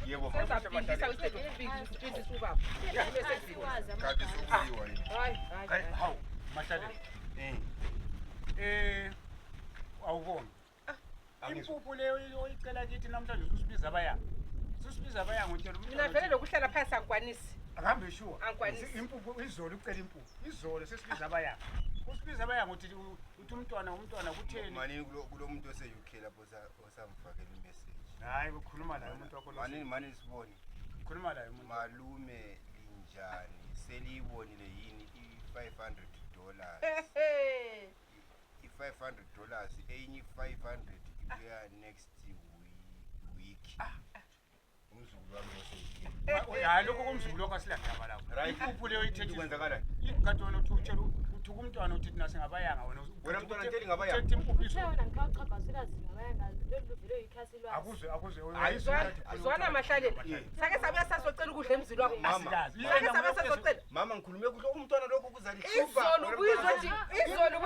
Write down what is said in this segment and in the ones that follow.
Yebo, mama. Sezabhidlisa instead of ukubhidlisa ubaba. Asiwazi Kanti amabhanzi. sokuyiwa yini? Hayi, hayi, Hayi, hayi. hawu Mahlalela. Eh. Awubongi. Angizwa. Impuphu leyo oyicela kithi namhlanje ususibiza abayanga. Ususibiza abayanga utshela Mina umntwana. vele lokuhlala phansi angikwanisi. Akuhambe sure. Angikwanisi. Impuphu izolo ucela impuphu. Izolo sesibiza abayanga. Usibiza abayanga uthi umntwana kutheni? Manini kulo muntu ose-UK lapho osamfakela imessage. Hayi ukhuluma laye umuntu wakho lo. Manini, manini sibone. Khuluma laye umuntu. Malume linjani? Seliyibonile yini i-$500? Hehe. I-$500 enye i-500 ibuya next week. Umzukulu wami ose-UK. Hayi lokho komzukulu wakho asilandaba lapho. Right. Impuphu leyo ithethe. Kwenzakalani? Kanti wena uthi utshela uthuka umntwana uthi thina singabayanga wena. Wena mntwana ngitshela ngabayanga. Uthethe impuphu Uthe izolo. wena ngikha uchago asikazi ngabayanga lolu luvele yikhasi lwazi. Akuzwe akuzwe. Hayi, Zwana Mahlalela. Yeah. Sake sabuya sazocela ukudla emzini wakho. Mama. Asikazi. Sake sabuya sazocela. Mama, ngikhulume kuhle umntwana lokho kuzalihlupha. Izolo ubuyizodinga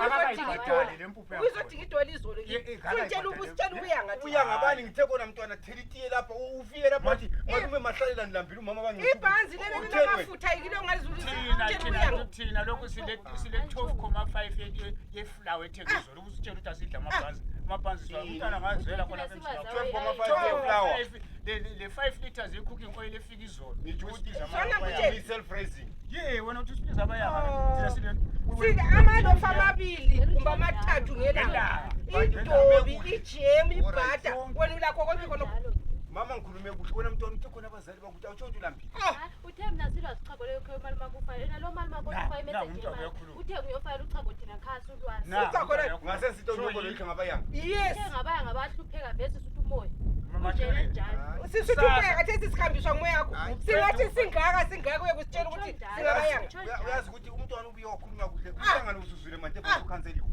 Akakayibhadali idola. le mpuphu Ubuyizodinga idola izolo. Ye- ye, akakayibhadali. Sitshela ubusitshela ubuya ngathi. Uya ngabani? Ngithe kona mntwana thela itiye lapha, ufike lapha wathi malume Mahlalela nilambile, umama bangihlupha. Ibhanzi lelo Utheni wena? linamafutha yikilo ngalizulu Thina sitshela ubuya. thina thina lokhu sile 12.5 yeflour ethengwe izolo usitshela ukuthi asidla amabhanzi. Amabhanzi siwa umntwana angazwela khona Thina emzini wakho. sibazi 12.5 yeflour. Le 5 liters ye-cooking oil efika izolo. Ngithi ukuthi Usibiza Zwana abayanga. ngikutshele. Self-raising. Ye wena uthi usibiza abayanga. Oh. Thina sile Sile amalofu amabili kumbe amathathu ngelanga. Idobi, ijemu, ibhata. Wena ulakho konke khona. Njalo. Mama, ngikhulume kuhle. Wena mntwana uthe khona abazali bakuthi awutsho ukuthi ulambile. Hayi, uthe mina silwazi uchago leyo khe umalume akufake. Yena lo malume akho Na, ufake na, imessage umntwana yemali. uyakhuluma. Uthe ngiyofakela uchago thina khasi ulwazi. Na, Uchago umntwana lo- uyakhuluma. Ngasesito So nyoko yini? lokho ngabayanga. Yes. Uthe ngabayanga bayahlupheka vese suthi umoya. Mama Utshele Mahlalela. njalo. Sisuthi umoya kathesi sikhambiswa ngumoya wakho. Hayi. Singathi singaka singaka uyekusitshela ukuthi Utsho njalo. singabayanga. Utsho njalo. Uyazi ukuthi umntwana ubuye wakhuluma kuhle. Umhlangano usuzwile manje ukhanseliwe.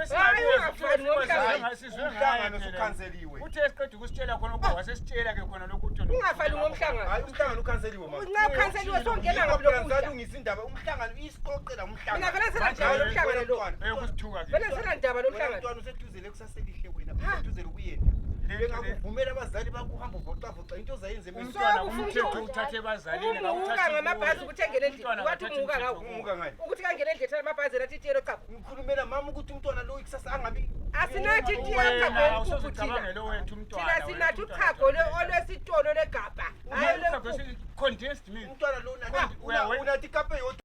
Hayi, ungafani ngomhlangano. Umhlangano usukhanseliwe. Uthe esiqeda ukusitshela khona ukuba wasesitshela ke khona lokhu uthi Ungafani ngomhlangano. Hayi, umhlangano ukhanseliwe mama. Nxa ukhanseliwe songena Yikho ngaphi phela lokudla. ngisalungisa indaba umhlangano isiqoqela umhlangano. Mina vele senandaba Hayi, lomhlangano lo. wena mntwana. Eyokusithuka ke. Vele senandaba Wena lomhlangano. mntwana useduzele kusaselihle wena useduzele ukuyenda. Bengakuvumela abazali bakho uhamba uvocavoca into ozayenza emini. Umntwana So, ufuna umthetho ukuthi- uthathe ebazalini Umuka ngamabhasi ukuthi engene endlini. Umntwana Wathi akathathi umuka ngawo. umthetho. Umuka ngani? Ukuthi kangene endlini ethatha amabhanzi enathi itiye lochago. Ngikhulumela mama ukuthi umntwana lo ikusasa angabi Asinathi itiye Wena lochago empuphu awusoze thina. ucabangele owethu umntwana. Thina sinathi uchago olwesitolo legabha. Hayi Uchago olwempuphu. condensed milk. Umntwana lo Uya- unathi ikape yodwa.